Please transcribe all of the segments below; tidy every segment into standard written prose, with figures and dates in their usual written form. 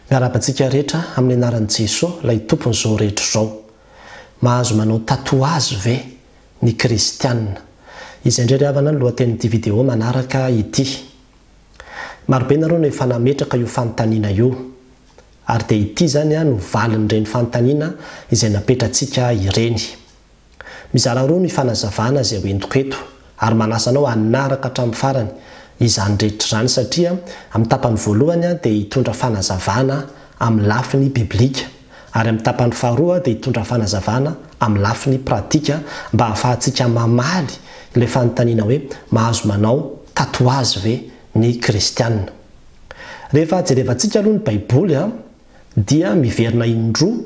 Miarahaba antsika rehetra amin'ny anaran'i Jesoa ilay Tompon'izao rehetra izao. Mahazo manao tatouage ve ny kristiana? Izay indray ry havana ny lohatenin'ity vidéo manaraka ity. Marobe nareo no efa nametraka io fanontaniana io. Ary dia ity izany no valin'ireny fanontaniana izay napetratsika ireny. Mizara roa ny fanazavana izay ho entiko eto ary manasa anao hanaraka hatramin'ny farany izany rehetra izany satria amin'ny tapany voalohany dia hitondra fanazavana amin'ny lafiny biblika ary amin'ny tapany faharoa dia hitondra fanazavana amin'ny lafiny pratika mba hahafahantsika mamaly ilay fanontaniana hoe mahazo manao tatouage ve ny kristiana? Rehefa jerevantsika aloha ny baiboly dia miverina indroa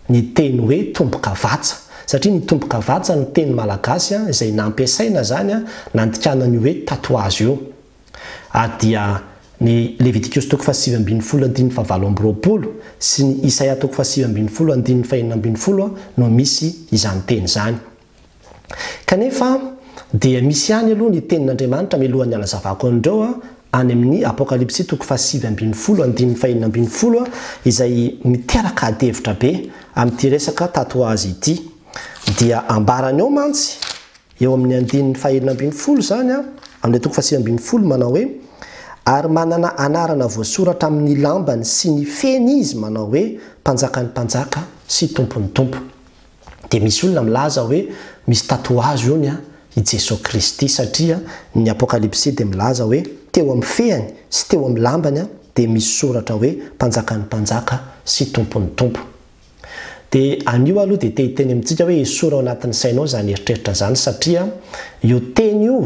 ny teny hoe tombokavatsa, satria ny tombokavatsa no teny malagasy izay nampiasaina izany nandikana an'io hoe tatouage io. Ary dia ny Levitikosy toko faha-19 andininy faha-28 sy ny Isaia toko faha-19 andininy faha-16 no misy izany teny izany. Kanefa dia misy ihany aloha ny tenin'Andriamanitra mialohan'ny hanazavako an'ireo any amin'ny Apokalypsy toko faha-19 andininy faha-16 izay miteraka adihevitra be amin'ity resaka tatouage ity. Dia ambarany ao mantsy eo amin'ny andininy faha-16 izany amin'ilay toko faha-19 manao hoe, Ary manana anarana voasoratra amin'ny lambany sy ny feny izy manao hoe, Mpanjakan'ny mpanjaka sy Tompon'ny tompo. Dia misy olona milaza hoe misy tatouage hono i Jesoa Kristy satria ny Apokalypsy dia milaza hoe teo amin'ny fehany sy teo amin'ny lambany dia misy soratra hoe Mpanjakan'ny mpanjaka sy Tompon'ny tompo. Dia anio aloha dia te hiteny amintsika hoe esory ao anatin'ny sainao izany eritreritra izany satria io teny io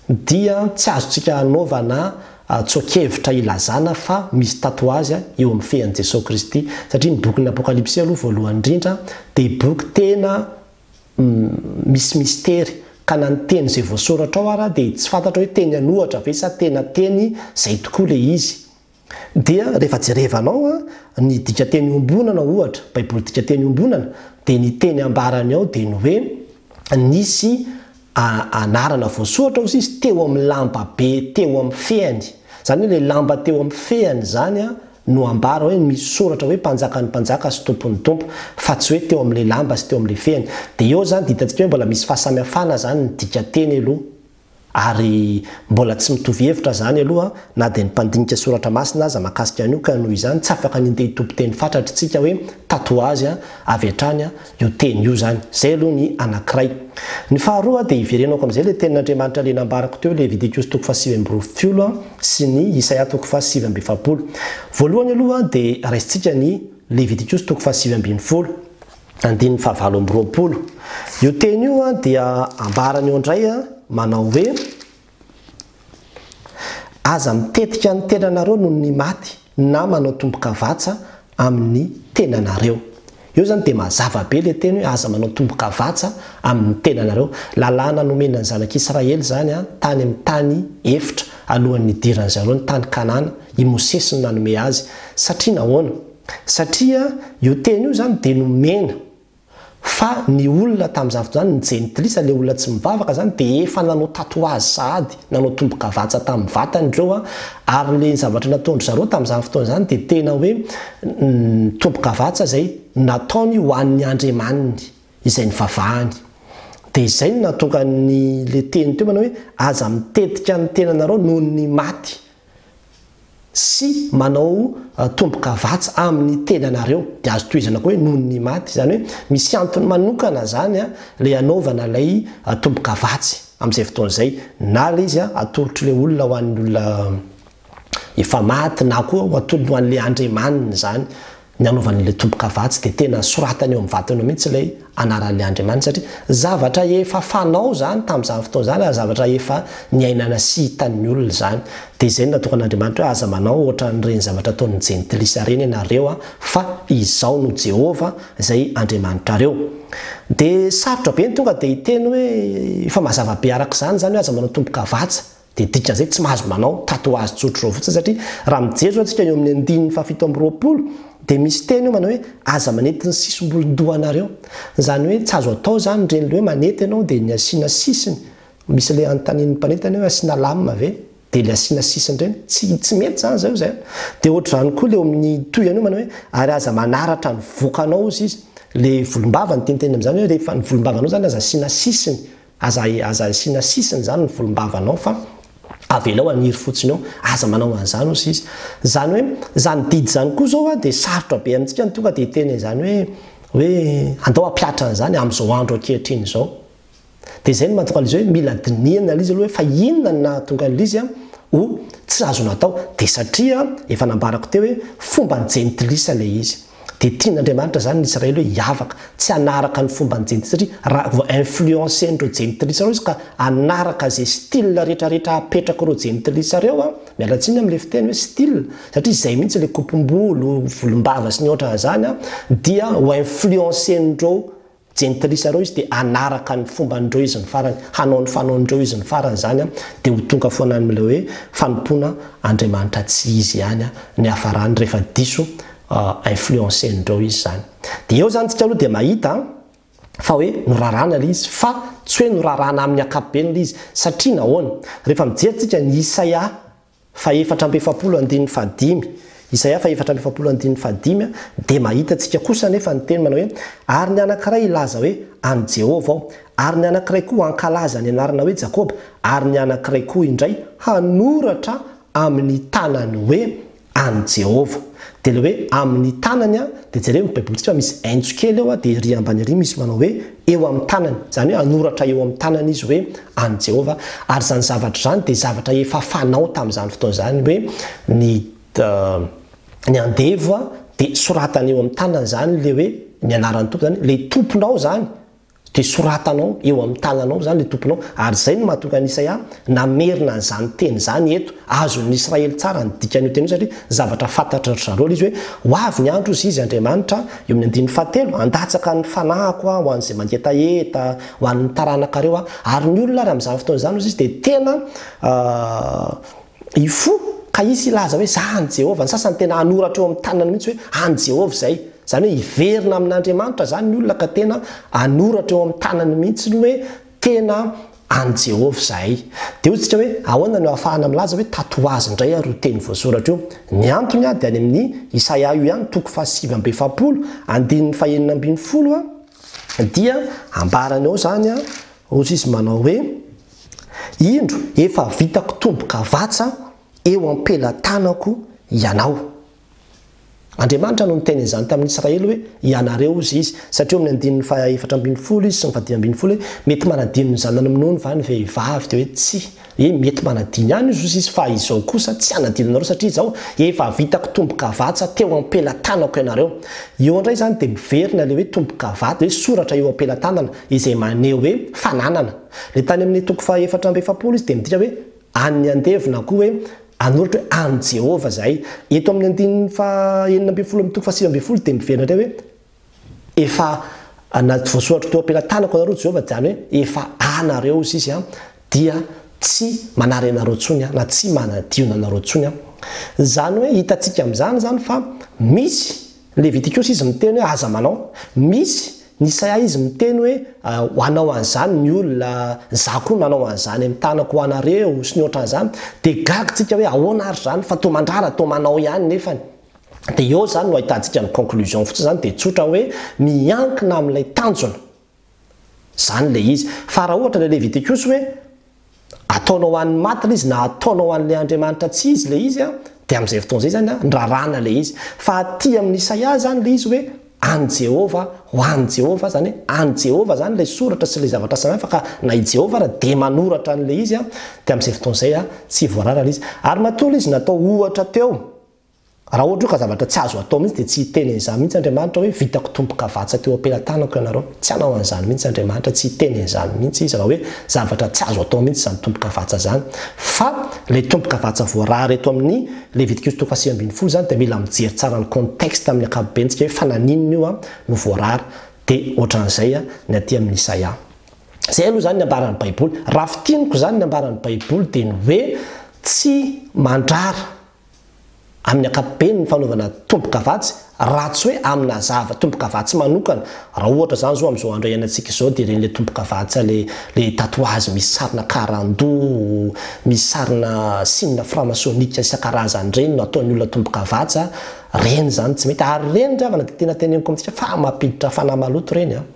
dia tsy azontsika anaovana tsoa-kevitra ilazana fa misy tatouage eo amin'ny fean'i Jesoa Kristy, satria ny bokin'ny Apokalypsy aloha voalohany indrindra dia boky tena misy mistery, ka na ny teny izay voasoratra ao ara dia tsy fantatra hoe teny an'ohatra ve sa tena teny izay tokoa ilay izy. Dia rehefa jerevanao ny dikanteny iombonana ohatra, baiboly dikanteny iombonana, dia ny teny ambarany ao dia ny hoe nisy anarana voasoratra hozy izy teo amin'ny lamba be teo amin'ny fehany. Izany hoe ilay lamba teo amin'ny fehany izany no ambara hoe misy soratra hoe mpanjakan'ny mpanjaka sy tompon'ny tompo, fa tsy hoe teo amin'ilay lamba sy teo amin'ilay fehany. Dia eo izany dia hitantsika hoe mbola misy fahasamihafana izany ny dikanteny aloha. Ary mbola tsy mitovy hevitra izany aloha na dia ny mpandinika soratra masina aza makasika an'io ka noho izany tsy afaka ny hindeha hitompo teny fatratra tsika hoe tatouage avy hatrany io teny io izany. Izay aloha ny anakiray. Ny faharoa dia hiverenako amin'izay ilay tenin'Andriamanitra ilay nambarako teo Levitikosy toko faha-29 sy ny Isaia toko faha-49. Voalohany aloha dia raisintsika ny Levitikosy toko faha-19. Andininy fahavalo amby 20. Io teny io dia ambarany eo indray manao hoe, Aza mitetika ny tenanareo noho ny maty na manao tombokavatsa amin'ny tenanareo. Eo izany dia mazava be ilay teny hoe aza manao tombokavatsa amin'ny tenanareo. Lalàna nomena ny zanak'Israely izany tany amin'ny tany efitra alohan'ny nidiran-dry zareo ny tany Kanana. I Mosesy no nanome azy. Satria nahoana? Satria io teny io izany dia nomena fa ny olona tamin'izany fotoana izany, ny jentilisa, ilay olona tsy mivavaka izany dia efa nanao tatouage sahady, nanao tombokavatsa tamin'ny vatany ireo an, ary ilay zavatra nataon-dry zareo tamin'izany fotoana izany dia tena hoe tombokavatsa izay nataony ho an'ny andriamaniny izay nivavahany. Dia izay no nahatonga ny ilay teny teo manao hoe aza mitetika ny tenanareo noho ny maty. sy manao tombokavatsa amin'ny tenanareo, dia azo tohizana koa hoe noho ny maty, izany hoe misy antony manokana izany ilay anaovana ilay tombokavatsa amin'izay fotoana izay, na ilay izy atolotr'ilay olona ho an'ny olona efa maty na koa ho atolony ho an'ilay andriamaniny izany. Ny anaovany ilay tombokavatsa dia tena soratany eo amin'ny vatana eo mihitsy ilay anaran'ilay Andriamanitra satria zavatra efa fanao izany tamin'izany fotoana izany ary zavatra efa niainana sy hitan'ny olona izany. Dia izay no nahatonga an'Andriamanitra hoe aza manao ohatran'ireny zavatra ataon'ny jentilisa ireny ianareo fa Izaho no Jehovah izay Andriamanitrareo. Dia sarotra be ny tonga dia hiteny hoe efa mazava be araka izany izany hoe aza manao tombokavatsa. Dia dikan'izay tsy mahazo manao tatouage tsotra izao fotsiny satria raha mijery izao tsika eo amin'ny andininy faha 27 dia misy teny eo manao hoe aza manety ny sisim-bolon-dohanareo. Izany hoe tsy azo atao izany ireny ilay hoe manety ianao dia ny asiana sisiny. Misy ilay anontanian'ny mpanety any hoe asiana lame ve? Dia ilay asiana sisiny ireny, tsy tsy mety izany izay hoy izahay. Dia ohatr'izany koa ilay eo amin'ny tohiny eo manao hoe, ary aza manaratra ny vokanao hozy izy. Ilay volombava no tiany tenenina amin'izany hoe rehefa ny volombavanao izany aza asiana sisiny, aza aza asiana sisiny izany ny volombavanao fa avelao haniry fotsiny eo, aza manao an'izany hozy izy. Izany hoe izany didy izany koa izao an dia sarotra be amintsika ny tonga dia hiteny an'izany hoe hoe andao hampihatra an'izany amin'izao andro ankehitriny izao. Dia izay no mahatonga an'izy hoe mila dinihina ilay izy aloha hoe fa inona no nahatonga an'ilay izy ho tsy azo natao. Dia satria efa nambarako teo hoe fomban'ny jentilisa ilay izy. Dia tian'Andriamanitra izany ny Israely hoe hiavaka, tsy hanaraka ny fomban'ny jentilisa satria raha vao influencer-n'ireo jentilisa ireo izy ka hanaraka izay style rehetrarehetra apetrak'ireo jentilisa ireo an, miala tsiny amin'ilay fiteny hoe style satria izay mihitsy ilay kopom-bolo, volombava sy ny ohatran'izany an, dia ho influencer-n'ireo Jentilisa ireo izy dia hanaraka ny fomban'ireo izy ny farany, hanao ny fanaon'ireo izy ny farany izany dia ho tonga foana any amin'ilay hoe fanompoana Andriamanitra tsy izy ihany ny hafarany rehefa diso influencer-n'ireo izy izany. Dia eo izany tsika aloha dia mahita fa hoe norarana ilay izy fa tsy hoe norarana amin'ny ankapobeny ilay izy satria nahoana? Rehefa mijery tsika ny Isaia Fahefatra amby efapolo andininy fahadimy, Isaia fahefatra amby efapolo andininy fahadimy, dia mahita antsika kosa anefa ny teny manao hoe, Ary ny anankiray hilaza hoe, An'i Jehovah aho, ary ny anankiray koa hankalaza ny anarana hoe Jakoba, ary ny anankiray koa indray hanoratra amin'ny tanany hoe, An'i Jehovah. Dia ilay hoe amin'ny tanany, dia jereo ny Baibolintsika fa misy haintso kely eo, dia ery ambany ery misy manao hoe eo amin'ny tanany. Izany hoe hanoratra eo amin'ny tanany izy hoe an'i Jehovah. Ary izany zavatra izany dia zavatra efa fanao tamin'izany fotoana izany hoe ny ny andevo dia soratany eo amin'ny tanany izany ilay hoe ny anaran'ny Tompo izany, ilay tomponao izany. Dia soratanao eo amin'ny tananao izany ilay tomponao. Ary izay no mahatonga an'i Isaia namerina an'izany teny izany eto. Azon'ny Israely tsara ny dikan'io teny io satria zavatra fantatry ry zareo ilay izy hoe, Ho avy ny andro, hozy izy, Andriamanitra, eo amin'ny andininy fahatelo, handatsaka ny fanahiko Aho ho an'izay mangetaheta, ho an'ny taranakareo Aho. Ary ny olona ary amin'izany fotoana izany, hozy izy, dia tena Hifoha ka hisy hilaza hoe, Za an'i Jehovah. Ny sasany tena hanoratra eo amin'ny tanany mihitsy hoe, An'i Jehovah izay. Izany hoe hiverina amin'Andriamanitra izany ny olona ka tena hanoratra eo amin'ny tanany mihitsy ny hoe, Tena an'i Jehovah izahay. Dia hoy isika hoe, Ahoana no ahafahana milaza hoe tatouage indray ary io teny voasoratra io? Ny antony dia any amin'ny Isaia io ihany, toko fahasivy amby efapolo, andininy fahenina ambin'ny folo, dia ambarany ao izany, hoy izy manao hoe, Indro, efa vitako tombo-kavatsa eo am-pelatanako ianao. Andriamanitra no niteny an'izany tamin'ny Israely hoe, Ianareo, hozy Izy. Satria eo amin'ny andininy faha-14 izy sy ny faha-15 hoe, Mety manadino ny zanany minono va ny vehivavy? Dia hoe, Tsia. Hoe, Mety manadino ihany izy, hozy Izy, fa izao kosa tsy hanadino anareo, satria izao, efa vitako tombo-kavatsa teo am-pelatanako ianareo. Eo indray izany dia miverina ilay hoe tombo-kavatsa, hoe soratra eo am-pelatanana, izay maneho hoe fananana. Ilay tany amin'ny toko faha-44 izy dia midika hoe an'ny andevo na koa hoe hanoratra hoe an'i Jehovah izahay. Eto amin'ny andininy faha-16 amin'ny toko faha-19 dia miverina indray hoe efa na voasoratra teo am-pelatanako anareo Jehovah dia izany hoe efa anareo hozy izy dia tsy manary anareo intsony na tsy manadino anareo intsony. Izany hoe hitantsika amin'izany izany fa misy Levitikosy izy miteny hoe aza manao. Misy ny Isaia izy miteny hoe hanao an'izany ny olona, izaho koa nanao an'izany amin'ny tanako ho anareo sy ny ohatran'izany. Dia gaga tsika hoe ahoana ary izany fa toa mandrara toa manao ihany nefany. Dia eo izany no ahitantsika ny conclusion fotsiny izany dia tsotra hoe miankina amin'ilay tanjona. Izany ilay izy. Fa raha ohatra ilay Levitikosy hoe ataonao ho an'ny maty ilay izy na ataonao ho an'ilay Andriamanitra tsy izy ilay izy, dia amin'izay fotoana izay izany nraràna ilay izy. Fa aty amin'i Isaia izany ilay izy hoe an'i Jehovah, ho an'i Jehovah, izany hoe an'i Jehovah izany ilay soratra sy ilay zavatra samihafa ka na i Jehovah ary dia manoratra an'ilay izy, dia amin'izay fotoana izay tsy voarara ilay izy. Ary matoa ilay izy natao ohatra teo. Raha ohatra io ka zavatra tsy azo atao mihitsy dia tsy hiteny an'izany mihitsy Andriamanitra hoe vitako tombokavatsa teo am-pelatanako ianareo. Tsy hanao an'izany mihitsy Andriamanitra, tsy hiteny an'izany mihitsy Izy raha hoe zavatra tsy azo atao mihitsy izany tombokavatsa izany. Fa ilay tombokavatsa voarara eto amin'ny Levitikosy toko faha-19 izany dia mila mijery tsara ny contexte amin'ny ankapobeny tsika hoe fa naninona io no voarara. Dia ohatran'izay ny aty amin'ny Isaia. Izay aloha izany ny ambaran'ny Baiboly. Raha fintiniko izany ny ambaran'ny Baiboly dia ny hoe tsy mandrara. Amin'ny ankapobeny ny fanaovana tombokavatsa raha tsy hoe amina zava tombokavatsa manokana, raha ohatra izany izao amin'izao andro iainantsika izao dia ireny ilay tombokavatsa ilay ilay tatouage misy sarina karandoha, misy sarina signe franc-maçonnique isan-karazany ireny no ataon'ny olona tombokavatsa, ireny izany tsy mety, ary ireny ry havana dia tena teneniko amintsika fa mampiditra fanahy maloto ireny an!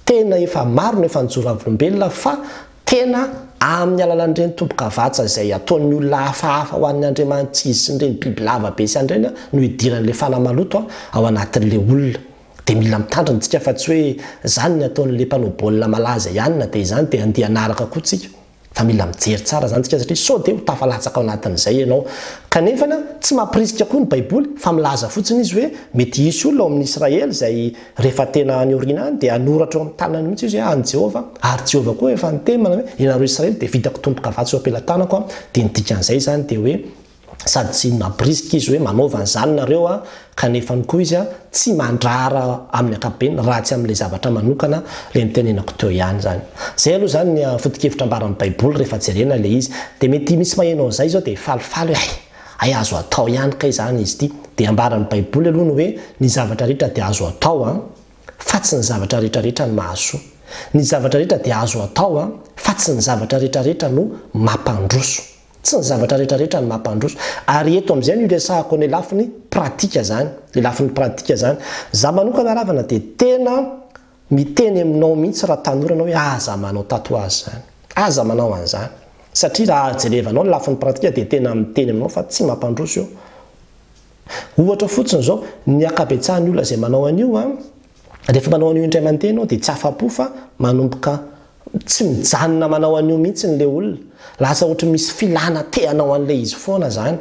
Tena efa maro no efa nijoro vavolombelona fa tena amin'ny alalan'ireny tombokavatsa izay ataon'ny olona hafahafa ho an'ny andriamani-tsy izy sy ireny bibilava be sy an'ireny no idiran'ilay fanahy maloto ao anatin'ilay olona. Dia mila mitandrina tsika fa tsy hoe izany ny ataon'ilay mpanao baolina malaza ihany na dia izany dia andeha hanaraka koa tsika. Fa mila mijery tsara izany tsika satria sao dia ho tafalatsaka ao anatin'izay ianao. Kanefa tsy mampirisika koa ny Baiboly fa milaza fotsiny izy hoe mety hisy olona ao amin'ny Israely izay rehefa tena any aoriana any dia hanoratra eo amin'ny tanany mihitsy izy hoe an'i Jehovah. Ary Jehovah koa efa niteny manao hoe ianareo Israely dia vitako tombokavatsa eo am-pelatanako. Dia ny dikan'izay izany dia hoe Sady tsy mampirisika izy hoe manaova an'izany nareo a, kanefany koa izy a tsy mandrara amin'ny ankapobeny raha tsy amin'ilay zavatra manokana ilay notenenako teo ihany izany. Izay aloha izany ny foto-kevitra ambaran'ny baiboly rehefa jerena ilay izy. Dia mety misy maheno an'izay izao dia falifaly hoe hay, hay azo atao ihany kay izany izy ity. Dia ambaran'ny baiboly aloha ny hoe ny zavatra rehetra dia azo atao a, fa tsy ny zavatra rehetra rehetra no mahasoa. Ny zavatra rehetra dia azo atao a, fa tsy ny zavatra rehetra rehetra no mampandroso. Tsy ny zavatra rehetra rehetra no mampandroso. Ary eto amin'izay no iresahako ny lafiny pratika zany. Le lafiny pratika zany. Za manokana ravana dia tena miteny aminao mihitsy raha tanora anao hoe aza manao tatouage zany. Aza manao an'izany. Satria raha jerevanao ny lafiny pratika dia tena miteny aminao fa tsy mampandroso io. Ohatra fotsiny izao, ny ankabetsahan'ny olona izay manao an'io an, rehefa manao an'io indray mandeha ianao dia tsy afa-po fa manomboka tsy mijanona manao an'io mihitsy ilay olona. Lasa ohatry ny misy filana te hanao an'ilay izy foana izany.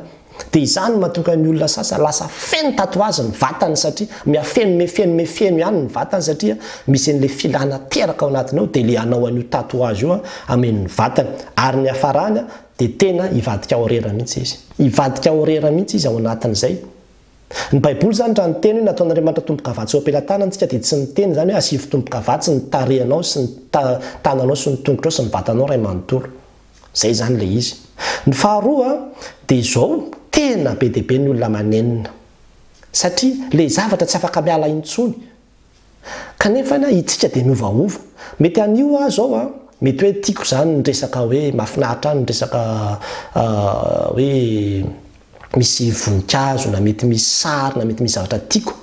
Dia izany no mahatonga ny olona sasany lasa feno tatouage ny vatany satria mihafeno mihafeno mihafeno ihany ny vatany satria misy an'ilay filana teraka ao anatiny ao dia ilay hanao an'io tatouage io hameno ny vatany. Ary ny hiafarany dia tena hivadika horera mihitsy izy. Hivadika horera mihitsy izy ao anatin'izay. Ny Baiboly izany raha niteny hoe nataon'Andriamanitra tombokavatsa eo am-pelatanany isika dia tsy miteny izany hoe asivo tombokavatsa ny tarehinao sy ny tananao sy ny tongotrao sy ny vatanao iray manontolo. Izay izany ilay izy. Ny faharoa dia izao, tena be dia be ny olona manenina. Satria ilay zavatra tsy afaka miala intsony. Kanefa anie itsika dia miovaova. Mety anio aho izao an, mety hoe tiako izany ny resaka hoe mahafinaritra ahy ny resaka hoe misy voninkazo na mety misy sary na mety misy zavatra tiako.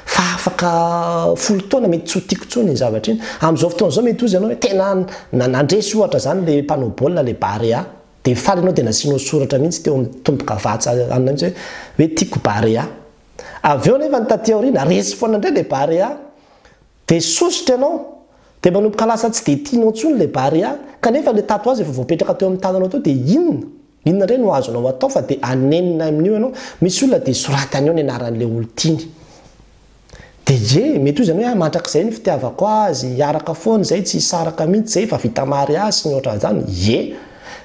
Fa afaka folo taona mety tsy ho tiako intsony iny zavatra iny. Amin'izao fotoana izao mety hozy ianao hoe tena nandresy ohatra izany ilay mpanao baolina ilay Barea. Dia faly ianao dia nasianao soratra mihitsy teo amin'ny tombokavatsa anona mihitsy hoe hoe tiako Barea. Avy eo anefa ny taty aoriana, resy foana indray ilay Barea. Dia sosotra ianao. Dia manomboka lasa tsy dia tianao intsony ilay Barea. Kanefa ilay tatouage efa voapetraka teo amin'ny tananao teo dia inona? Inona indray no azonao atao fa dia hanenina amin'io ianao? Misy olona dia soratany eo ny anaran'ilay olon-tiany. Dia ie, mety ho izany hoe ah mandrakizay ny fitiavako azy, hiaraka foana izay, tsy hisaraka mihitsy izay, efa vita mariazy sy ny ohatran'izany. Ie.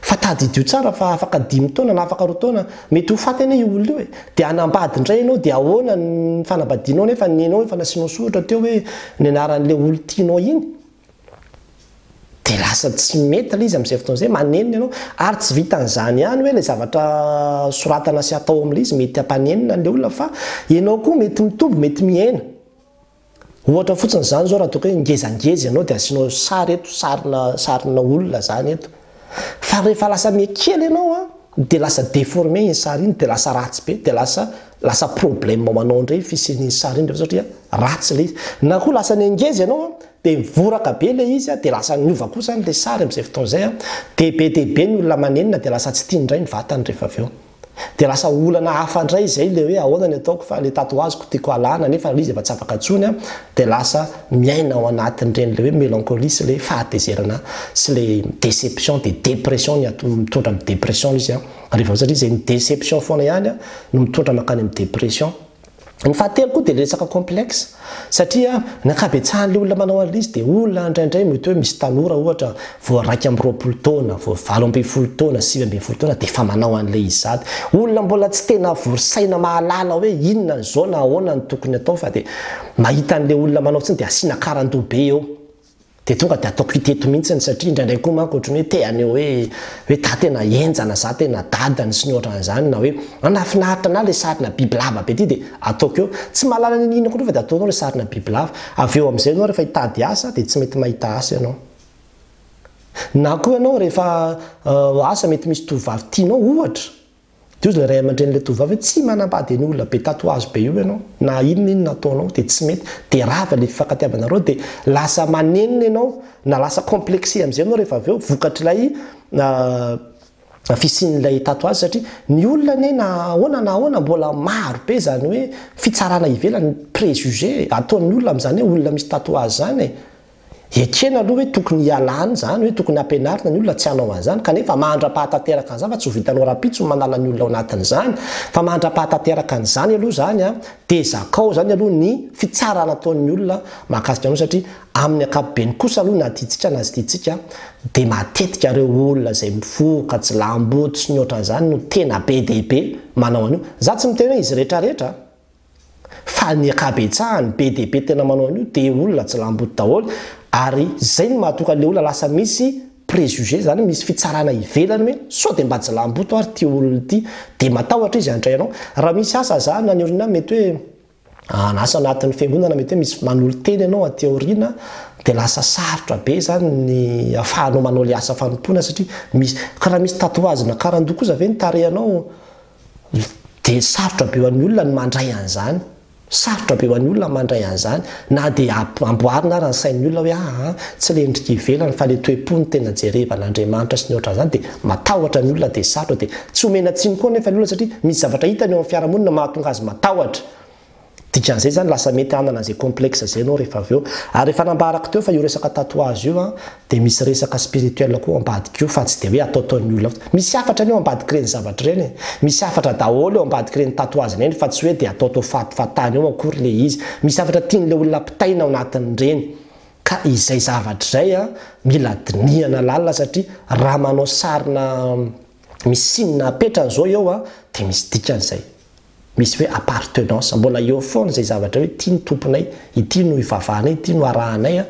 Fa tadidio tsara fa afaka dimy taona na afaka roa taona, mety ho faty anie io olona io e. Dia hanambady indray ianao, dia ahoana ny fanambadianao nefa ny enao efa nasianao soratra teo hoe ny anaran'ilay olon-tianao iny. Dia lasa tsy mety ilay izy amin'izay fotoana izay, manenina ianao. Ary tsy vitan'izany ihany hoe ilay zavatra soratana sy atao amin'ilay izy mety hampanenina an'ilay olona fa ianao koa mety mitombo, mety mihena. Ohatra fotsiny izany izao raha toa ka hoe ngezangeza ianao dia asianao sary eto, sarina sarina olona izany eto. Fa rehefa lasa mihakely ianao an, dia lasa déformé iny sary iny, dia lasa ratsy be, dia lasa lasa problème ho anao indray ny fisian'iny sary iny rehefa satria ratsy ilay izy. Na koa lasa nihangeza ianao an, dia mivoraka be ilay izy an, dia lasa niova koa izany ilay sary amin'izay fotoana izay an, dia be dia be ny olona manenina dia lasa tsy tiany indray ny vatany rehefa avy eo. Dia lasa olana hafa indray izay ilay hoe ahoana ny ataoko fa ilay tatouage-ko tiako halana nefa ilay izy efa tsy afaka intsony an, dia lasa miaina ao anatin'ireny ilay hoe mélancolie sy ilay fahatezerana sy ilay déception dia dépression ny ato mitondra amin'ny dépression ilay izy an, rehefa satria izay ny déception foana ihany an no mitondra mankany amin'ny dépression. Ny fahatelo koa dia resaka complexe satria ny ankabetsahan'ilay olona manao an'ilay izy dia olona indraindray mety hoe misy tanora ohatra vao 21 taona, vao 18 taona, 19 taona dia efa manao an'ilay izy sahady. Olona mbola tsy tena vory saina mahalala hoe inona ny zao na ahoana no tokony atao fa dia mahita an'ilay olona manao fotsiny dia asiana karandoha be eo. Dia tonga dia ataoko hita eto mihitsiny satria indraindray koa manko ohatran'ny hoe te haneho hoe hoe za tena henjana, za tena dadany sy ny ohatran'izany na hoe ah nahafinaritra anah ilay sarina bibilava be ity dia ataoko eo. Tsy mahalala n'inon'inona koa nefa dia ataonao ilay sarina bibilava. Avy eo amin'izay ianao rehefa hitady asa dia tsy mety mahita asa ianao. Na koa ianao rehefa asa mety misy tovovavy tianao ohatra. Dia hozy ilay ray aman-drenin'ilay tovovavy hoe tsy manambady an'io olona be tatouage be io ianao, na inona inona ataonao dia tsy mety, dia rava ilay fifankatiavanareo dia lasa manenina ianao na lasa complexé amin'izay ianao rehefa avy eo vokatr'ilay fisian'ilay tatouage satria ny olona anie na ahoana na ahoana mbola maro be izany hoe fitsarana ivelany, préjugé ataon'ny olona amin'izany hoe olona misy tatouage izany e. Ekena aloha hoe tokony hialana izany, hoe tokony hampianarina ny olona tsy hanao an'izany, kanefa mandra-pahatanteraka an'izany, fa tsy ho vitanao rahampitso ny manala ny olona ao anatin'izany, fa mandra-pahatanteraka an'izany aloha izany an, dia zakao izany aloha ny fitsarana ataon'ny olona mahakasika anao, satria amin'ny ankapobeny kosa aloha na tiantsika na tsy tiantsika, dia matetika ireo olona izay mifoka, tsy lamboto sy ny ohatran'izany no tena be dia be manao an'io. Za tsy miteny hoe izy rehetra rehetra an! Fa ny ankabetsahany, be dia be tena manao an'io dia olona tsy lamboty daholo ary izay no mahatonga an'ilay olona lasa misy préjugé izany hoe misy fitsarana ivelany hoe sao dia mba tsy lamboto ary ity olona ity dia matahotra izy handray anao. Raha misy asa zany any aoriana mety hoe asa anatin'ny fiangonana mety hoe misy manolo-tena ianao aty aoriana dia lasa sarotra be izany ny afahanao manao ilay asa fanompoana satria misy ka raha misy tatouage-na karandoha kosa ve ny tarehinao Dia sarotra be ho an'ny olona ny mandray an'izany. Sarotra be ho an'ny olona ny mandray an'izany. Na dia amboarina ara ny sain'ny olona hoe aa, tsy ilay endrika ivelany fa ilay toe-po no tena jerevan'Andriamanitra sy ny ohatran'izany dia matahotra ny olona dia sarotra dia tsy omena tsiny koa anefa ny olona satria misy zavatra hitany eo amin'ny fiarahamonina mahatonga azy matahotra. Dikan'izay izany lasa mety hanana an'izay complexe izay ianao rehefa avy eo. Ary efa nambarako teo fa io resaka tatouage io an, dia misy resaka spirituel koa ao ambadika io fa tsy dia hoe ataotaon'ny olona fotsiny. Misy hafatra anie ao ambadik'ireny zavatra ireny e. Misy hafatra daholo ao ambadik'ireny tatouage ireny fa tsy hoe dia ataotao fatifatany eo akory ilay izy. Misy hafatra tian'ilay olona ampitaina ao anatin'ireny. Ka izay zavatra izay an, mila dinihana lalina satria raha manao sarina misy signe apetrany izao eo an, dia misy dikany izay. Misy hoe appartenance, mbola eo foana izay zavatra hoe ity ny tomponay, ity no ivavahanay, ity no arahanay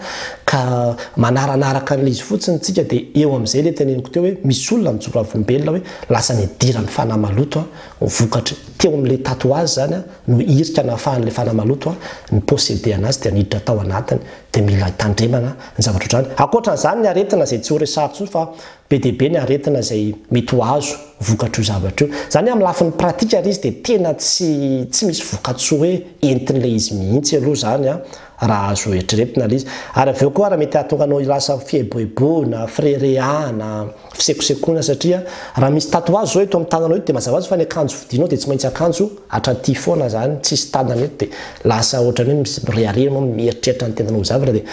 ka manaranaraka an'ilay izy fotsiny tsika dia eo amin'izay ilay teneniko teo hoe misy olona mijoro vavolombelona hoe lasa nidiran'ny fanahy maloto vokatry teo amin'ilay tatouage izany no hirika nahafahan'ilay fanahy maloto ni-posséder anazy dia niditra tao anatiny dia mila tandremana ny zavatra ohatr'izany. Ankoatran'izany ny aretina izay tsy ho resahako intsony fa Be dia be ny aretina izay mety ho azo vokatr'io zavatra io. Izany hoe amin'ny lafiny pratika ary izy dia tena tsy tsy misy vokatsoa hoe entin'ilay izy mihitsy aloha izany an, raha azo eritreretina ilay izy. Ary avy eo koa ary mety hahatonga anao hilasa fieboeboana, fireharehana, fisekosekoana satria raha misy tatouage izao eto amin'ny tananao eto dia mazava ho azy fa ny akanjo vidianao dia tsy maintsy akanjo hatraty foana zany, tsisy tanana eto dia lasa ohatran'ny hoe misy mirehareha ianao mieritreritra ny tenanao ho zavatra dia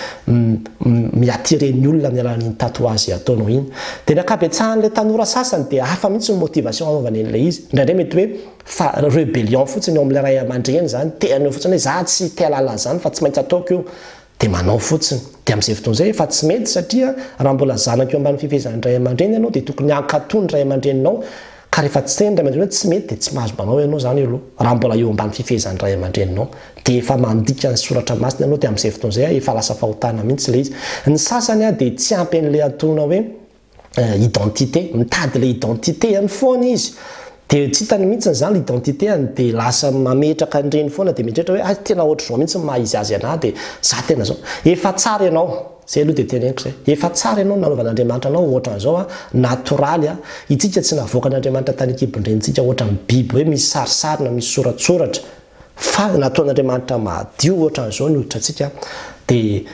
mi-attirer ny olona amin'ny alalan'iny tatouage ataonao iny. Dia ny ankabetsahan'ilay tanora sasany dia hafa mihitsy ny motivation anaovany an'ilay izy. Indraindray mety hoe fa rebellion fotsiny eo amin'ilay ray aman-dreny izany, te haneho fotsiny hoe za tsy te hahalala an'izany fa tsy maintsy ataoko io. Dia manao fotsiny. Dia amin'izay fotoana izay efa tsy mety satria raha mbola zanaka eo ambany fifehezan'ny ray aman-dreny ianao dia tokony hankatò ny ray aman-dreninao ka rehefa tsy teny ny ray aman-dreny hoe tsy mety dia tsy mahazo manao ianao izany aloha raha mbola eo ambany fifehezan'ny ray aman-dreninao. Dia efa mandika ny soratra masina ianao dia amin'izay fotoana izay efa lasa fahotana mihitsy ilay izy. Ny sasany dia tsy ampy an'ilay antsoina hoe identité, mitady ilay identité-any foana izy, dia tsy hitany mihitsy izany ilay identité-any, dia lasa mametraka an'ireny foana, dia mieritreritra hoe hay tena ohatr'izao mihitsy ny maha izy azy anah, dia za tena zao. Efa tsara ianao, izay aloha dia teneniko izay, efa tsara ianao nanaovan'Andriamanitra anao ohatran'izao an, natoraly an, itsika tsy navoakan'Andriamanitra tany an-kibon-drenintsika ohatran'ny biby hoe misy sarisary na misy soratsoratra, fa nataon'Andriamanitra madio ohatran'izao ny hoditra antsika, dia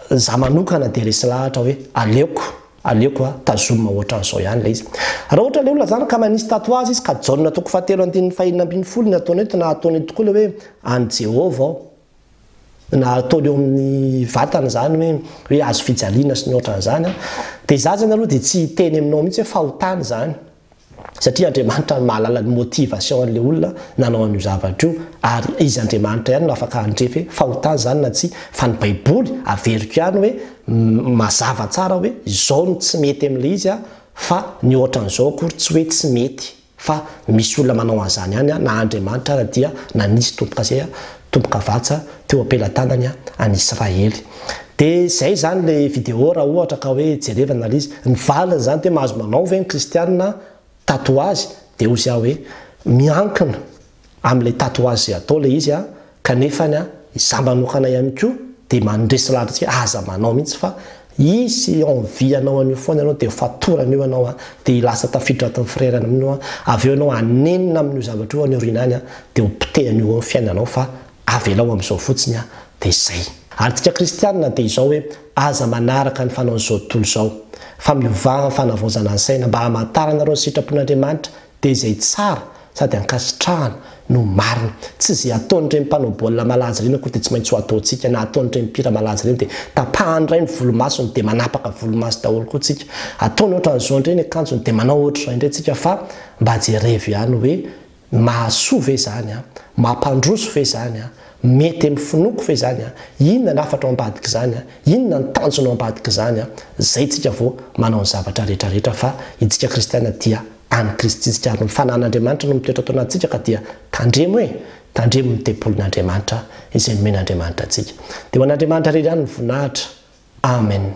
Za manokana dia resy lahatra hoe aleoko aleoko a tazomina ohatran'izao ihany ilay izy. Raha ohatra ilay olona zany ka manisy tatouage izy ka Jaona toko fahatelo andininy fahenina ambinifolo ny ataony eto na ataony eto tokoa ilay hoe an'i Jehovah aho na ataony eo amin'ny vatany izany hoe hoe hazo fijaliana sy ny ohatran'izany an, dia za zany aloha dia tsy hiteny aminao mihitsy hoe fahotana izany. Satria Andriamanitra no mahalala ny motivation an'ilay olona nanao an'io zavatra io, ary Izy Andriamanitra ihany no afaka handrefy hoe fahotana izany na tsia, fa ny baiboly, averiko ihany hoe mazava tsara hoe izao no tsy mety amin'ilay izy fa ny ohatran'izao akory tsy hoe tsy mety fa misy olona manao an'izany ihany na Andriamanitra ara dia nanisy tombo-kase tombo-kavatsa teo am-pelatanany an'Israely. Dia izay izany ilay vidéo raha ohatra ka hoe jerevana ilay izy. Ny valiny izany dia hoe mahazo manao ve ny kristiana tatouage? Dia hozy aho hoe miankina amin'ilay tatouage izay atao ilay izy an, kanefany an, izaho manokana ihany koa dia mandresy lahatra antsika aza manao mihitsy fa hisy envie hanao an'io foana ianao dia ho fatorana io ianao an, dia lasa tafiditra anatin'ny firairana amin'io an, avy eo ianao hanenina amin'io zavatra io any aoriana any an, dia ho potehan'io eo ny fiainanao fa avelao amin'izao fotsiny an, dia izay. Ary tsika kristianina dia izao hoe aza manaraka ny fanaon'izao tontolo izao fa miovà amin'ny fanavaozana ny saina mba hamantaranareo ny sitrapon'Andriamanitra dia izay tsara sady ankasitrahana no marina. Tsy izay ataon'ireny mpanao baolina malaza ireny akory dia tsy maintsy ho ataontsika, na ataon'ireny mpihira malaza ireny dia tapahany indray ny volomasony dia manapaka volomaso daholo koa tsika. Ataony ohatran'izao indray ny akanjony dia manao ohatr'izao indray tsika fa mba jerevo ihany hoe mahasoa ve izany an? Mampandroso ve izany an? Mety amin'ny finoako ve izany an? Inona ny hafatra ao ambadik'izany an? Inona ny tanjona ao ambadik'izany an? Izay tsika vao manao ny zavatra rehetra rehetra fa itsika kristiana dia an'i Kristy isika ary ny Fanahin'Andriamanitra no mitoetra ato anatintsika ka dia tandremo e! Tandremo ny tempolin'Andriamanitra izay nomen'Andriamanitra antsika. Dia ho an'Andriamanitra irery ihany ny voninahitra. Amen.